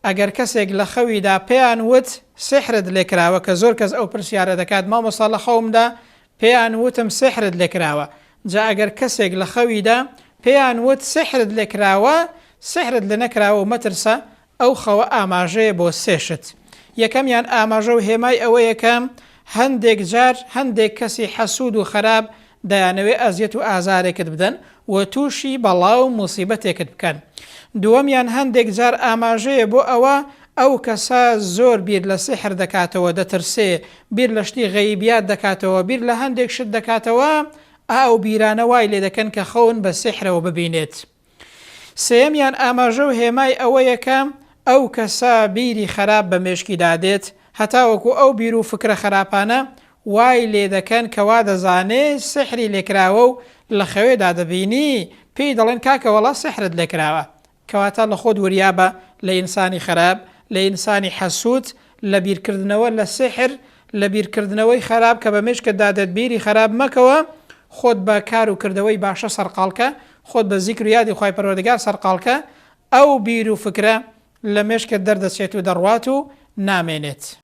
ئەگەر کەسێک لە خەویدا پێیان وت سیحرت لێکراوە کە زۆر کەس ئەو پرسیارە دەکات مامۆستا لە خەومدا پێیان وتم سیحرت لێکراوە جا ئەگەر کەسێک لە خەویدا پێیان وت سیحرت لێکراوە سیحرت لێنەکراوە و مەترسە ئەو خەوە ئاماژەیە بۆ سێ شت یەکەمیان ئاماژە و هێمای ئەوەیە کە هەندێک جار هەندێک کەسی حەسوود و خەراب دەیانەوێ ئەزیەت و ئازارێکت بدەن و تووشی بەڵا و موسیبەتێکت بکەن. دووەمیان هەندێک جار ئاماژەیە بۆ ئەوە ئەو کەسە زۆر بیر لە سیحر دەکاتەوە، دەترسێ، بیر لە شتی غەیبیات دەکاتەوە، بیر لە هەندێک شت دەکاتەوە، ئا ئەو بیرانە وای لێدەکەن کە خەون بە سیحرەوە ببینێت. سێیەمیان ئاماژە و هێمای ئەوەیە کە ئەو کەسە بیری خەراپ بە مێشکیدا دێت، هەتاوەکو ئەو بیر و فکرە خەراپانە وای لێدەکەن کە وا دەزانێ سیحری لێکراوە و لە خەوێدا دەبینی، پێی دەڵێن کاکە وەڵا سیحرت لێکراوە. کەواتە لە خۆت وریابە لە ئینسانی خەراپ، لە ئینسانی حەسوود، لە بیرکردنەوە لە سیحر، لە بیرکردنەوەی خەراپ کە بە مێشکتدا دێت بیری خەراپ مەکەوە، خۆت بە کار و کردەوەی باشە سەرقاڵکە، خۆت بە زیکر و یادی خوای پەروەردگار سەرقاڵکە، ئەو بیر و فکرە لە مێشکت دەردەچێت و دەڕوات و نامێنێت.